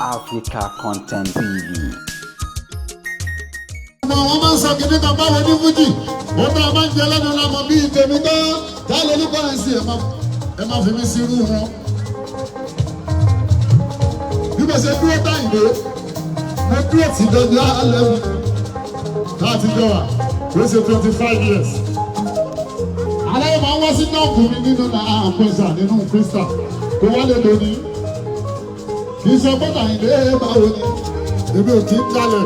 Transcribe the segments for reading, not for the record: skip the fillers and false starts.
Africa Content TV. Ọmọ wọn máa ń sọ kìíní kan báwo ní fújì ó tá a máa ń jẹ lẹ́nu lamọ bíi tèmi gan tá a lè ní kọ́rẹ́nsì ẹ má fi mí sí irú wọn. Bí mo ṣe dúró táyìnbó, mo dúró tí dọjọ́ alẹ́ mi láti jọ wà ló ṣe 25 years. Aláyọ̀ máa ń wá sí nọ́ọ̀kù mi nínú àpẹ̀sà nínú kírísítà kó wá lè lónìí. Kì í ṣe pé Àyìndé báwo ni èmi ò kí ń jalè,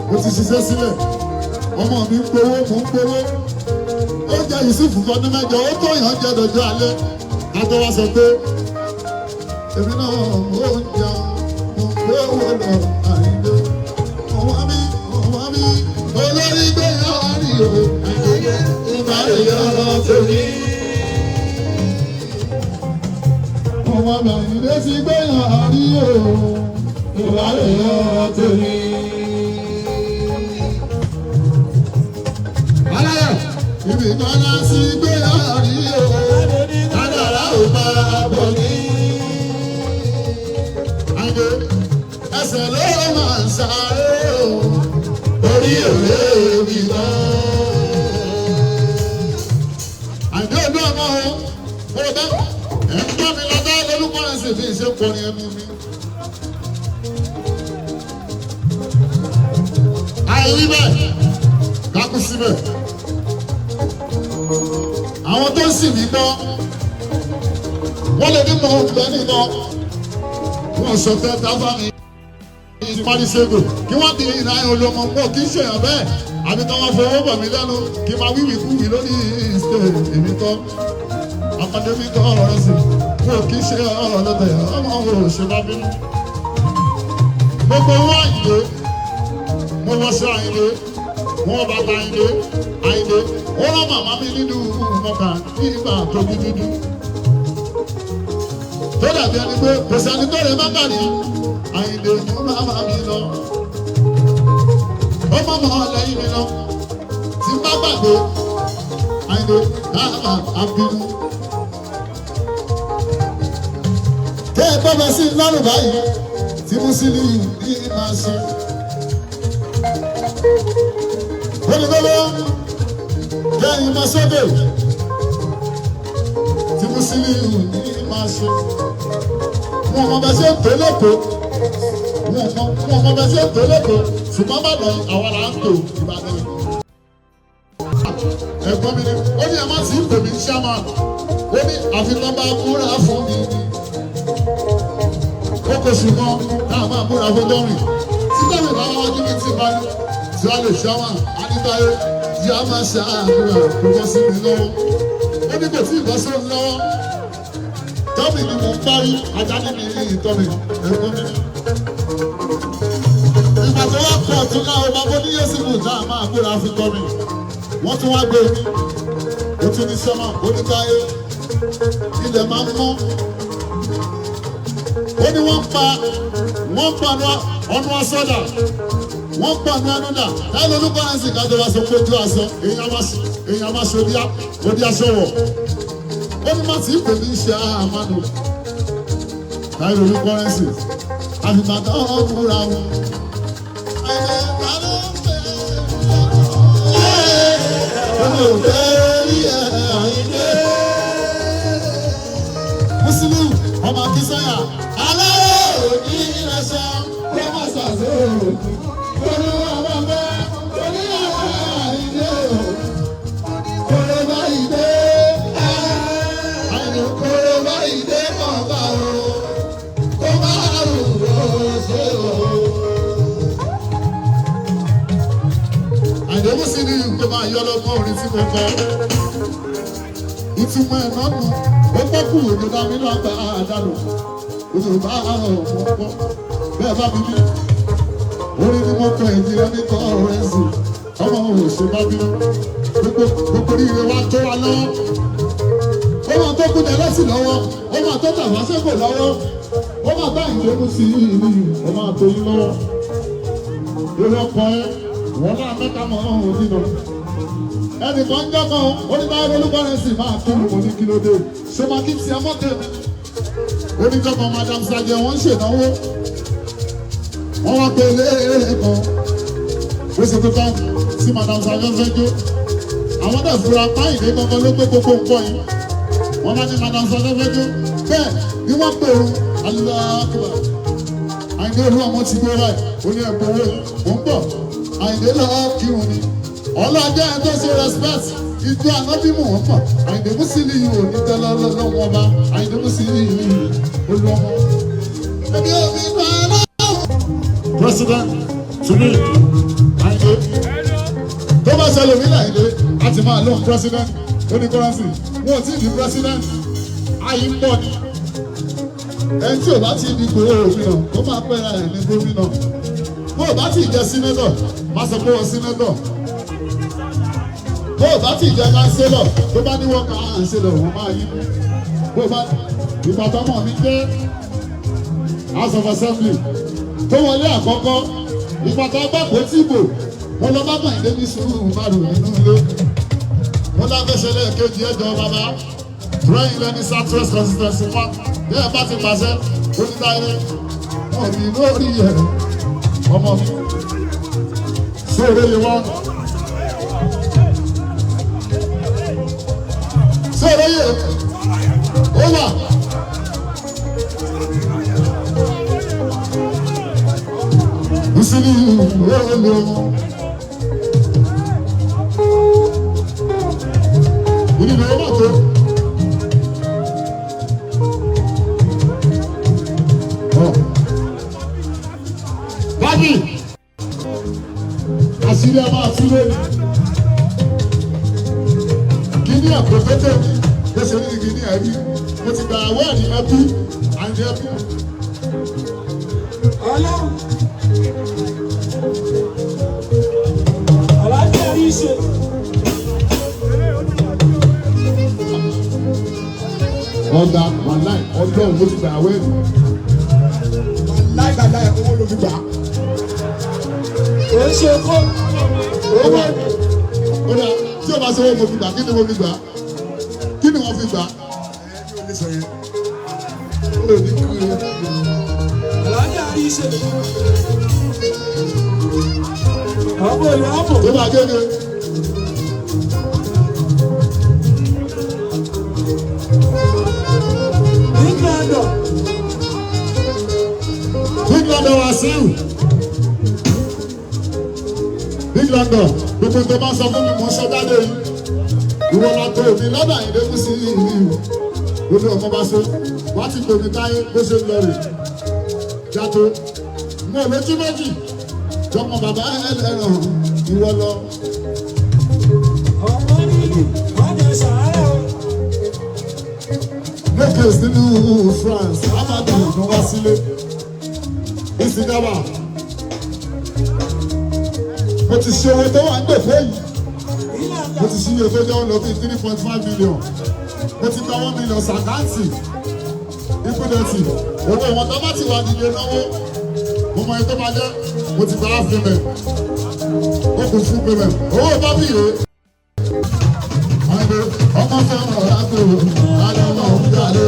mo ti ṣiṣẹ́ sílẹ̀, ọmọ mi ń gbowó, mò ń gbowó. Oúnjẹ Yusuf fọdún 8, ó tó yàn jẹ dọjọ́ alẹ́ látọ́ wá sọ pé èmi náà ó ń jẹun, mo ń gbowó lọ. Àyìndé ọmọ mi, ọmọ mi olórí gbé yọrí o. Àyìndé ìbáraẹyọ torí ọmọ mi Àyìndé ti gbé yọrí o, ìbáraẹyọ torí. Aláyọ̀ ibi kan náà sí gbé yọrí o, kádàrá ò bá bọ̀ ní. Àyìndé ẹsẹ̀ ló máa ń sáré o, orí òwe mi lọ. Àyìndé ọdún ọmọ o, mo rò bá ẹ̀ ń gbọ́ mi lọ́dọ́ lórúkọ rẹ̀ sì fi ṣe kọrin ẹnu mi. Àìrí bẹ́ẹ̀ kákú síbẹ̀. Àwọn tó ń sì mí gbọ́, wọ́n lè ní mọ̀ ọ́n nìkan. Wọ́n sọ fẹ́ dábàá mi parísego kí wọ́n di ìlà olómọ mọ́ kí n ṣèyàn bẹ́ẹ̀ àbí kí wọ́n fowó bọ̀ mí lẹ́nu kí n máa wíwì kú wí lórí ìṣe èmi kọ́ akadémi kọ́ ọ̀rọ̀ sí wọn kì í ṣe ọ̀rọ̀ lọ́tẹ̀ ọmọ òun ò ṣe bá bínú. Gbogbo wọn Àyìndé, mo wọ sí Àyìndé, wọn bàtà Àyìndé, Àyìndé ó rán màmá mi nínú mọ́kà nígbà tó bí dúdú. Tó dàbí ẹni pé kò sẹ́ni tó lè má kàrí Àyìndé mú màmá mi lọ. Ó mọ̀ mọ́ lẹ́yìn mi lọ. Tí n bá gbàgbé Àyìndé káàmà àbínú. Kẹ́ ẹ gbọ́dọ̀ sí lọ́rùn báyìí tí Mùsùlùmí ní máa ṣe. Olùdókòwò kẹ́yìn máa sókè tí Mùsùlùmí ní máa ṣe. Wọn mọ bá ṣe ń tó lẹ́kọ̀ọ́, wọn mọ bá ṣe ń tó lẹ́kọ̀ọ́, ṣùgbọ́n bàbá àwa là ń tò Ìbàdàn. Ẹ̀gbọ́n mi ni ó ní ẹ̀ má sì ń pè mí ṣáma, ó ní àfikún bá múra fún mi ni. Ó kò sì mọ káà máa múra fún dọ́rìn. Tí dọ́rìn bá wá níbi tí bá ní tí a lè ṣáma, Anítáyé tí a máa ṣe àdúrà kò bọ́ sí mi lọ́wọ́. Ó ní kò tí ì bọ́ sóun lọ́wọ́. Tọ́mì ni mò ń parí, ajá ní mi ní ìtọ́mì, ẹ̀gbọ́n mi ni. Ìgbà tó wá pọ̀ tún náà, ọba bó ní Yéṣubù tá a máa múra fún tọ́mì. Wọ́n tún wá gbé mi. Ó tún ní sọ́mà, ó ní káyé. Ilẹ̀ máa ń mọ́. Ó ní wọ́n pa ọ̀nà asọ́dà. Wọ́n pa ọ̀nà anúdà. Táyọ̀ lórúkọ ẹ̀ sì ká tó wá sọ pé ojú aṣọ, èèyàn máa ṣe odi aṣọ wọ̀. Ó ní má sì pè mí ṣe àmàlù. Táyọ̀ lórúkọ ẹ̀ sì. Àfìgbà tó ń múra wọn. Mùsùlùmí ọmọ Akínsọ́yà aláwọ̀ òní ìrẹsẹ̀ ló má ṣàṣe òní. Olúwa bàbá oníyàwó Àyìndé o. Kòròbá ìdè Àyìndé kòròbá ìdè kọ̀ọ̀bá o. Kó má rù ó ṣe o. Àyìndé Mùsùlùmí kò máa yọ lọ́gbọ́n orin tí mo kọ. Ìtumọ̀ ẹ̀ náà nù, ó pọ́ kù òjò dá mi lọ́gbà àdánù. Òjò bá ọ̀pọ̀ pọ̀ bẹ́ẹ̀ bá mi bí. Orin ni mo kọ èjì rẹ ní kọ́ ọ̀rẹ́ sí. Ọmọ òṣè bá bí. Gbogbo oríire wa tó wa lọ́wọ́. Ó máa tó kúndẹ̀ lọ́sì lọ́wọ́. Ó máa tó tàbá sẹ́kò lọ́wọ́. Ó máa bá ìdókòó sí ìlú. Ó máa tó yín lọ́wọ́. Lórí ọkọ̀ ẹ, wọ́n náà mẹ́ta mọ́ ọ̀hún nínú. Ẹnìkan ń jọ́kọ̀ oníbàárà olúkọ́rẹ́ sì máa kú mo ní kí ló dé. Ṣé máa kí tiẹ̀ mọ́tò mi? Oníjọ́kọ̀ Madam Sajẹ wọ́n ń ṣèdánwó. Wọ́n wá pé eléré kan. Ó ṣe tó tán sí Madam Safẹ́fẹ́ jó. Àwọn náà fura páyìndé gangan ló gbé gbogbo nǹkan yìí. Wọ́n bá ní Madam Safẹ́fẹ́ jó. Bẹ́ẹ̀ ni wọ́n pèrò aláàkúrà. Àyìndé olú ọmọ ti gbé báyìí. Ó ní ẹ̀kọ́ owó mò ń bọ̀. Àyìndé lọ́ọ́ kírun ni. Ọlọ́jọ́ ẹ̀ tó ṣe respect. Ìjọ ànábìmù wọn pọ̀. Àyìndé Musili yìí ò ní tẹ́lẹ̀ lọ́wọ́ ọba. Àyìndé Musili yìí olú ọmọ. Ẹbí òbí máa lọ́wọ́. President Tuni Àyìndé. Tó bá ṣẹlẹ̀ mí láyìndé, a ti máa lóhun president oníkọ́rẹ́nsì. Wọ́n ò tí ì di president. Ayé ń bọ̀ ni. Ẹni tí ò bá ti di gómìnà, kó máa pẹ́ra ẹ̀ ní gómìnà. Bó o bá ti jẹ sínétọ̀, má sọ pé wọ́n sínétọ̀. Bó o bá ti jẹ kánsílọ̀, tó bá ní wọ́n kánsílọ̀, wọ́n máa yí mú. Bó o bá ìbátan mọ̀ mi jẹ́ House of Assembly tó wọlé àkọ́kọ́, ìbátan bá kó tí ìbò, mo lọ bá Àyìndé ní sùúrù márùn nínú ilé. Mo láfẹsẹ̀ lẹ́ẹ̀kejì ẹjọ́ bàbá. Drawing lẹ́ni South West constituency one. Bí ẹ bá ti pàṣẹ, onídàáyé, wọn ò ní lórí ẹ̀ ọmọ mi. Sóòrè yìí wọ́n. Sóòrè yìí ó wà. Musili olú. Ìdílé ọmọ tó. Bábí, àṣírí ẹ máa tú lónìí. Kíní ẹ̀kọ́ pété mi, bó ṣe ní kíní ẹ̀rí. Mo ti gba àwọ̀dì ẹbí àti ẹbí. Ọlọ́run. Aláàjì rí ṣe. Ọ̀gá wàláì ọjọ́ òun ti gba àwẹ̀dì. Láìláì owó ló fi gbà. Kò ń ṣe kó. Owó ó dà tí o bá ṣe owó mo fi gbà kí ni mo fi gbà? Kí ni wọ́n fi gbà? Ẹni ò lè sọ yẹn. Ó ní kúrò. Aláàjì rí ṣe. Ọmọ ìlú àbò. Tó bá gégé. England. Big London Wasiu. Big London, gbogbo tó bá sọ fún mi mò ń sọ jáde yìí. Ìwọ la tó mi lọ́dọ̀ Àyìndé Musili yìí. Olú ọmọ bá so, wá ti gbòmí táyé bó ṣe ń lọ rè. Jàtó, mo ò lójú méjì. Jọmọ bàbá ẹlẹ́ràn ìwọ lọ. Ọmọ nílùú. Wọ́n jẹ sàárẹ̀ o. Lókè sínú France, Amadu ló wá sílé. Ìsìnkábà. Mo ti ṣe owó tó wà ń gbèfé yìí. Mo ti ṣe iye tó jẹ́ lọ bíi 3.5 million. Mo ti gba 1 million sàkáǹtì. Ìpínlẹ̀tì. Owó ìwọ̀n tó bá ti wà nílé náwó. Mo mọ iye tó máa jẹ́. Mo ti gba half payment. Ó kù full payment. Owó bábí yìí. Àyìnbó ọmọ fẹ́ràn ọ̀rá tó àlọ́mọ òun jáde.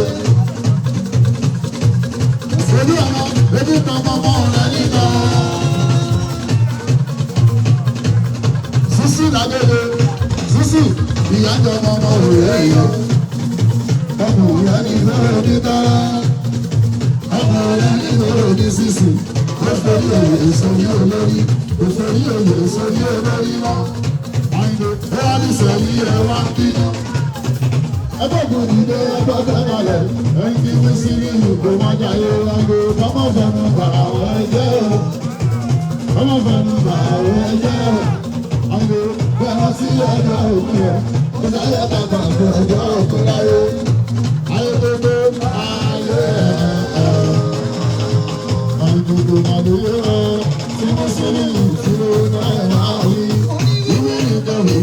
Olú ọmọ ebi kan ọmọ rẹ̀ nínú. Sísú làgẹ́gẹ́ sísú ìyájọ́ ọmọ ọmọ rẹ̀ yọ. Ọmọ rẹ̀ nínú òní dára. Ọmọ rẹ̀ nínú òní sísú. Ó forí òye sórí olórí. Ó forí òye sórí olórí mọ́. Àyìnbó ó wá ní sẹ́yìn ẹ̀ wá ń bínú. Ẹgbẹ́ ògùn ìdè ẹgbẹ́ kẹ́kọ̀ọ́lẹ̀. Ẹyin tí wọ́n sí ní ìlú máa jáyé wágbó. Ọmọ fẹnu bà àwọn ẹjẹ́ o. Ọmọ fẹnu bà àwọn ẹjẹ́ o. Àyìnbó bẹ́ẹ̀ sí ẹjọ́ òkú rẹ̀. Ó sáyé bàbá fún ẹjọ́ òkú láyé. Ayé gbogbo ayé ẹ̀. Àyìnbó màlúù ẹ̀. Tí wọ́n sí ní ìlú náà máa rí. Ìwé ìdánwò.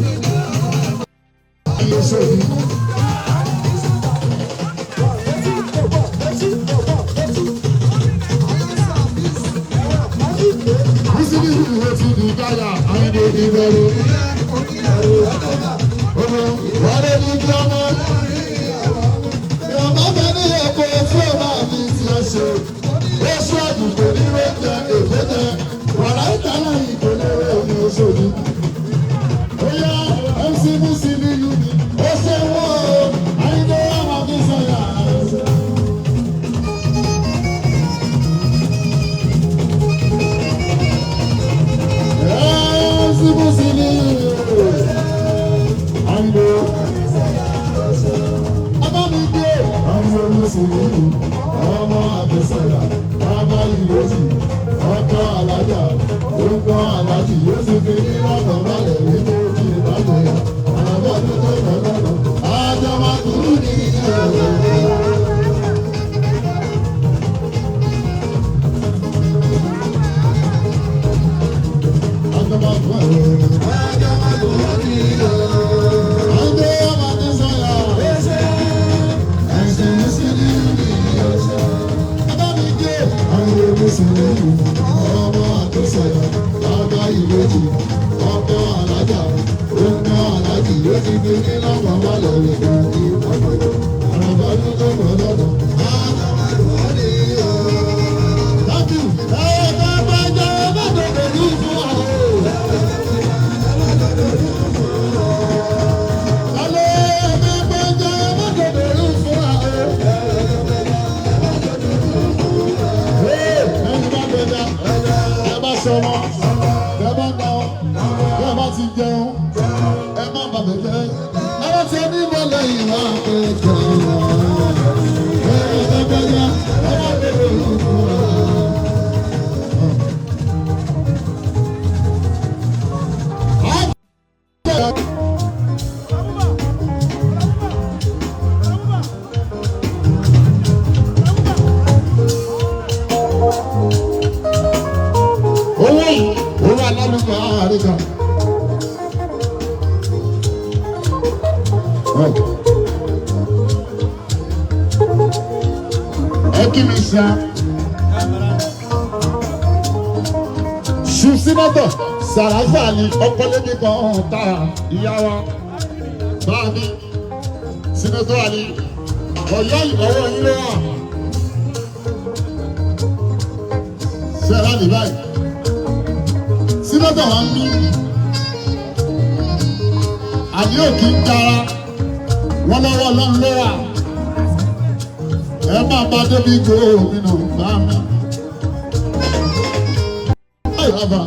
Ayé sóbi. Musili ìwé ti di káyà, Àyìndé ìbẹ̀rù. Ọmọ wọlé ní kí ọmọ. Ìyàmọ́ bẹ ní ẹ̀kọ́ tí ó máa fi ti ẹ ṣe. Oṣù àdùkò ní oúnjẹ èkó jẹ. Wàrà ìtàlá ìkò lérè ní Oṣòdì. Ó yá MC Musiliu ni. Ó ṣe wọ́n o. Àyìndé ọmọ kí sọ̀yà. MC Musiliu. Àyìndé. Abámidé. Àyìndé Musiliu. Ọmọ àbẹ̀sọ̀yà. Bàbá ìrètí. Ọkọ alájà. Orúkọ alájì yóò sì fi ní lọ́kàn balẹ̀ wípé kí n bá gbé. Àlọ́ tó tó lọ́lọ́lọ́. Àjọ máa kúrú ní ìlú. Àjọ máa kúrú ní ìlú. Àyìndé ọmọ àbẹ̀sọ̀yà. Ẹni bá gbẹja, ẹ bá sọmọ, ẹ bá na ọ, ẹ bá ti jẹun, ẹ má bàbẹ̀ jẹ́. Ẹ bá ti ní mọ́lẹ̀ ìwà pẹ̀jọ. Ẹ bá gbẹja, ẹ má bẹ̀rẹ̀ òkú wa. Owó yìí, owó alálùkò àárín kan. Ẹ kí mi ṣá. Ṣùsínátọ̀ Sàràfà ni ọkọlẹ́bí kan ta ìyá wa. Báàmí, Sínátọ̀ àlì, ọ̀yọ́ ìbọ̀wọ̀ yín ló wà. Ṣé ẹ láti báyìí? Sínátọ̀ wa ń mí. Àní òkì ń tara, wọ́n lọ́wọ́ ọlọ́run ló wà. Ẹ máa bá débi gómìnà bá mi. Báyìí lábàá.